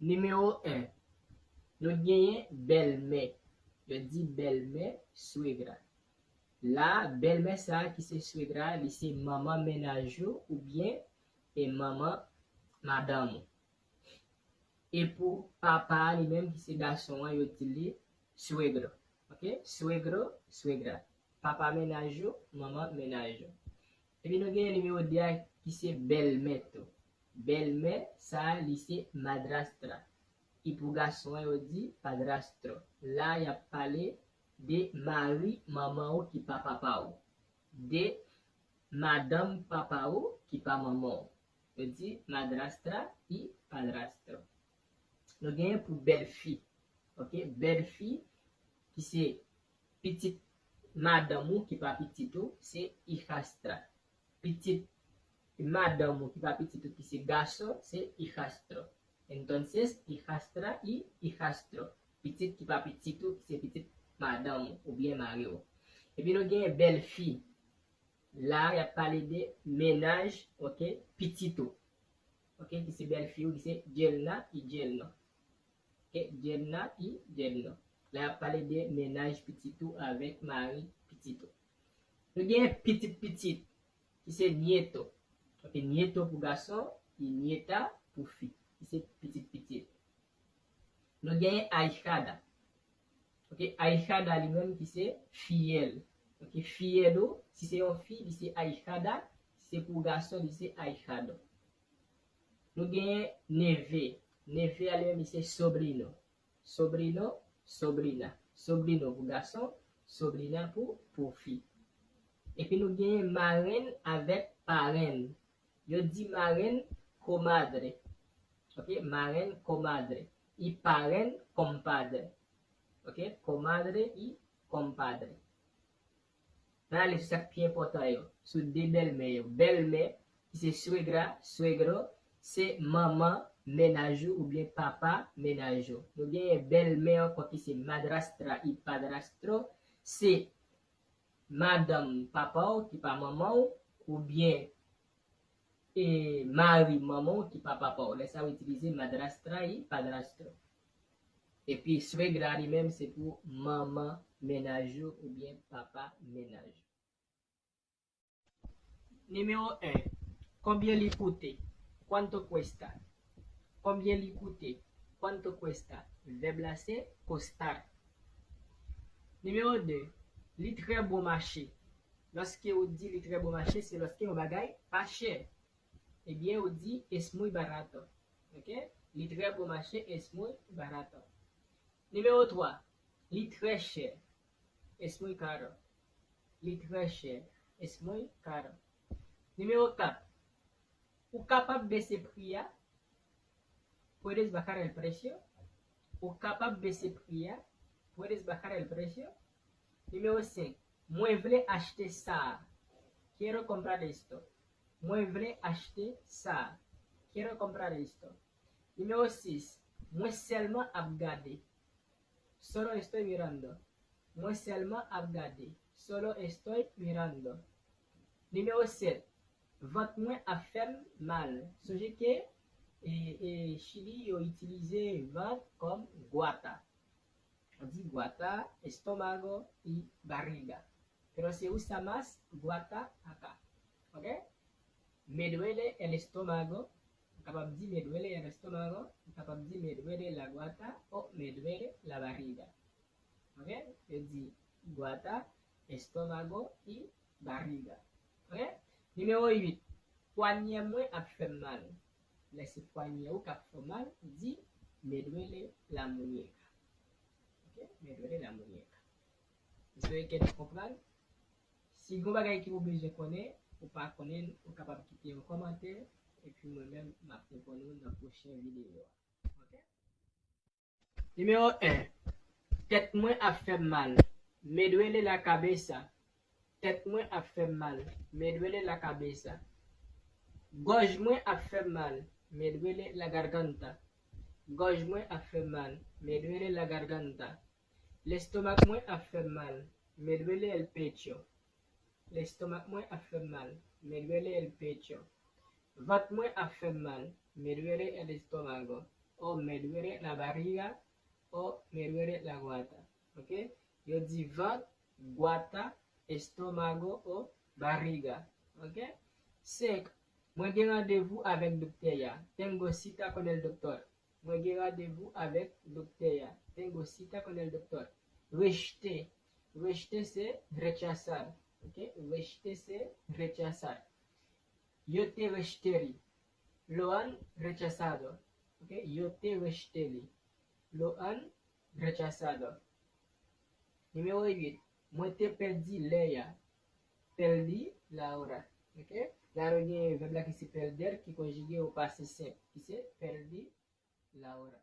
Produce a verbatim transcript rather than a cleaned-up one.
Nimewo en, nou genyen bèlmè. Yo di bèlmè, suegra. La, bèlmè sa a ki se suegra, li se manman mennaj ou oubyen e manman madanm ou. E pou papa a li menm ki se gason an, yo di li suegro. Oke? Suegro, suegra. Papa mennaj ou, manman mennaj ou. Epi nou genyen nimewo de a ki se bèlmè tou. Bèlmè sa a li se madrastra. E pou gason an yo di padrastro. La y ap pale de mari manman ou ki pa papa ou. De madanm papa ou ki pa manman ou. Yo di madrastra y padrastro. Nou genyen pou bèlfi. Oke, bèlfi ki se pitit madanm ou ki pa pitit ou, se hijastra. Pitit madanm ou ki pa pitit ou ki se gason, se hijastro. Entonces, hijastra y hijastro. Pitit ki pa pitit ou ki se pitit madanm ou oubyen mari w. Epi nou genyen bèlfi. La, y ap pale de mennaj, oke, pitit ou. Oke, ki se bèlfi ou, ki se djèlna y djèlno. Oke, djèlna y djèlno. La, y ap pale de mennaj pitit ou avèk mari pitit ou. Nou genyen pitit pitit, ki se nieto. Oke, nieto pou gason, e nieta pou fi, ki se pitit pitit. Nou genyen ahijada. Oke, ahijada li menm ki se fiyèl. Oke, fiyèl ou, si se yon fi, li se ahijada, si se pou gason, li se ahijado. Nou genyen neve. Neve a li menm li se sobrino. Sobrino, sobrina. Sobrino pou gason, sobrina pou, pou fi. Epi nou genyen marenn avèk parenn. Yo di marenn comadre. Oke, marenn comadre. Y parenn compadre. Oke, comadre y compadre. N a ale sou sa k pi enpòtan yo, sou de bèlmè yo. Bèlmè, ki se suegra, suegro, se manman mennaj ou oubyen papa mennaj ou. Nou genyen bèlmè ankò ki se madrastra y padrastro, se madanm papa w ki pa manman w, oubyen e mari manman w ki pa papa w. Lè sa a, w itilize madrastra y padrastro. Epi suegra li menm se pou manman mennaj ou oubyen papa mennaj ou. Nimewo en, konbyen li koute? Cuánto cuesta? Konbyen li koute? Cuánto cuesta? Vèb la se costar. Nimewo de, li trè bon mache. Lòske ou di li trè bon mache, se lòske yon bagay pa chè. Ebyen, ou di es muy barato. Oke? Li trè bon mache, es muy barato. Nimewo twa, li trè chè. Es muy caro. Li trè chè. Es muy caro. Nimewo kat, ou kapab bese pri a? Puedes bajar el precio? Ou kapab bese pri a? Puedes bajar el precio? Nimewo senk, mwen vle achte sa a. Quiero comprar esto. Mwen vle achte sa a. Quiero comprar esto. Nimewo sis, mwen sèlman ap gade. Solo estoy mirando. Mwen sèlman ap gade. Solo estoy mirando. Nimewo sèt, vant mwen ap fè m mal. Sonje ke e, e, Chili, yo itilize vant kòm guata. Yo di guata, estómago y barriga. Pero se usa más guata acá. Oke? Me duele el estómago. Ou kapab di me duele el estómago. Ou kapab di me duele la guata o me duele la barriga. Oke? Yo di guata, estómago y barriga. Oke? Nimewo uit, pwanyè mwen ap fè m mal. Lè se pwanyè ou k ap fè w mal, di me duele la muñeca. Oke? Me duele la muñeca. M espere ke nou konprann. Si gen bagay ke ou bezwen konnen, ou pa konnen, ou kapab kite yon kòmantè, epi mwen menm, m ap reponn ou nan pwochen videyo a. Oke? Nimewo en, tèt mwen ap fè m mal. Me duele la cabeza. Tèt mwen ap fè m mal. Me duele la cabeza. Gòj mwen ap fè m mal. Me duele la garganta. Gòj mwen ap fè m mal. Me duele la garganta. Lestomak mwen ap fè m mal. Me duele el pecho. Lestomak mwen ap fè m mal. Me duele el pecho. Vant mwen ap fè m mal. Me duele el estómago. o me duele la barriga, o me duele la guata. Ok? Yo di vant, guata, estómago o barriga. Ok? Senk, mwen gen randevou avèk doktè a. Tengo cita con el doctor. Mwen gen randevou avèk doktè a. Tengo cita con el doctor. Rejte. Rejte se rechazar. Ok? Rejte se rechazar. Yo te rejte li. Lo han rechazado. Ok? Yo te rejte li. Lo han rechazado. Nimewo uit. Mwen te pèdi lè a. Perdí la hora. Ok? La nou gen vèb la ki se perder ki konjige o pase senp, ki se perdí la hora.